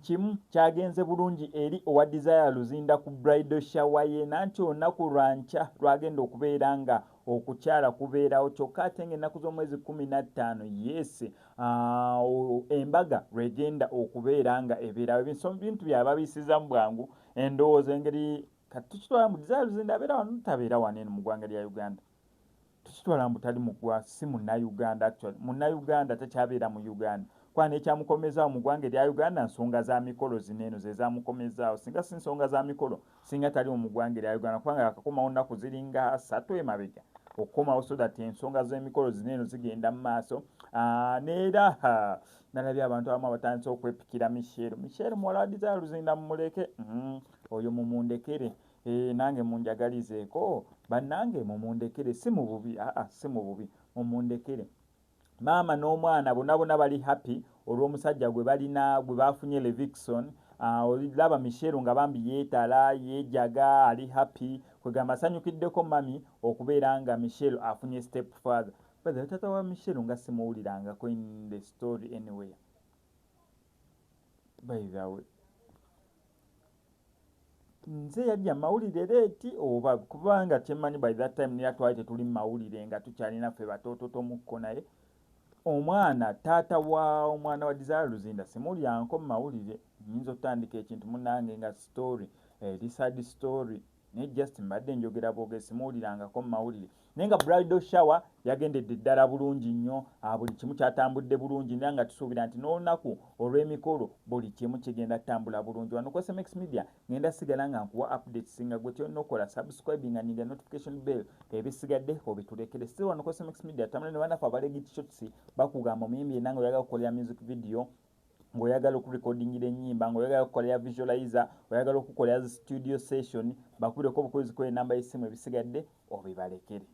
Kimu kyagenze bulungi eri owa Desire Luzinda ku bridal shower ye, nanti olunaku lwankya lwagenda okubeera nga okukyala kubeerawo, kyokka ate nga ennaku z'omwezi 15, yes, embaga lwegenda okubeera nga ebeerawo. Ebintu byababisiza mu bwangu. Endowooza engeri kati tukitwala mu Desire Luzinda abeera wano, tabeera wano eno mu ggwanga lya Uganda. Tukitwala mbu tali mugwa, si Munnayuganda. Actually, Munnayuganda takyabeera mu Uganda, kuba nekyamukomezaawo mu ggwanga erya Uganda nsonga za mikolo zino eno ze zamukomezaawo. Singa si nsonga za mikolo, singa taliwo mu ggwanga erya Uganda, kubanga yakakomawo nnaku ziringa 3 emabega okukomawo, so that ensonga z'emikolo zino eno zigenda mu maaso. Neera nalabye abantu abamu abatandise okwepikira Michelle. Michelle muwala wa Desire Luzinda, mumuleke oyo, mumundekere. Nange munjagalizeeko, bannange, mumundekere. Si mu bubi, aa, si mu bubi, mumundekere. Maama n'omwana bonna bonna bali happy olw'omusajja gwe balina, gwe bafunye, Levixone. Olaba Michelle nga bambi yeetala, yeejaga, ali happy, kwegamba asanyukiddeko mami okubeera nga Michelle afunye step father. By taata wa Michelle nga simuwulirangako in the story anywhere, by the way. Nze yajja mawulire late oba kubanga kyemmanyi, by that time nera twali tetuli mumawulire, nga tukyalina ffe batoototomukko. Naye omwana, taata wa omwana wa Desire Luzinda, simuwulirangako mu mawulire. Nyinza okutandika ekintu munange nga story eri sad story, naye just mbadde njogera bwogezi, simuwulirangako mu mawulire. Naye nga bridal shower yagendedde ddala bulungi nnyo, buli kimu kyatambudde bulungi, naye nga tusuubira nti n'olunaku olw'emikolo buli kimu kigenda ttambula bulungi. Wano ku SMX Media ngenda sigala nga nkuwa updates, nga gwe kyolina okukola subscribing nga nyiga notification bell, ebisigadde obitulekere. Still wano ku SMX Media tambula ne banafu abalegit shots. Bakugamba omuyimbi yenna nga oyagala okukolera music video, ng'oyagala okurekodingira ennyimba, ng'oyagala okukolera visualizer, oyagala okukolera studio session, bakubireko obukubizi ku enamba y'essimu, ebisigadde obibalekere.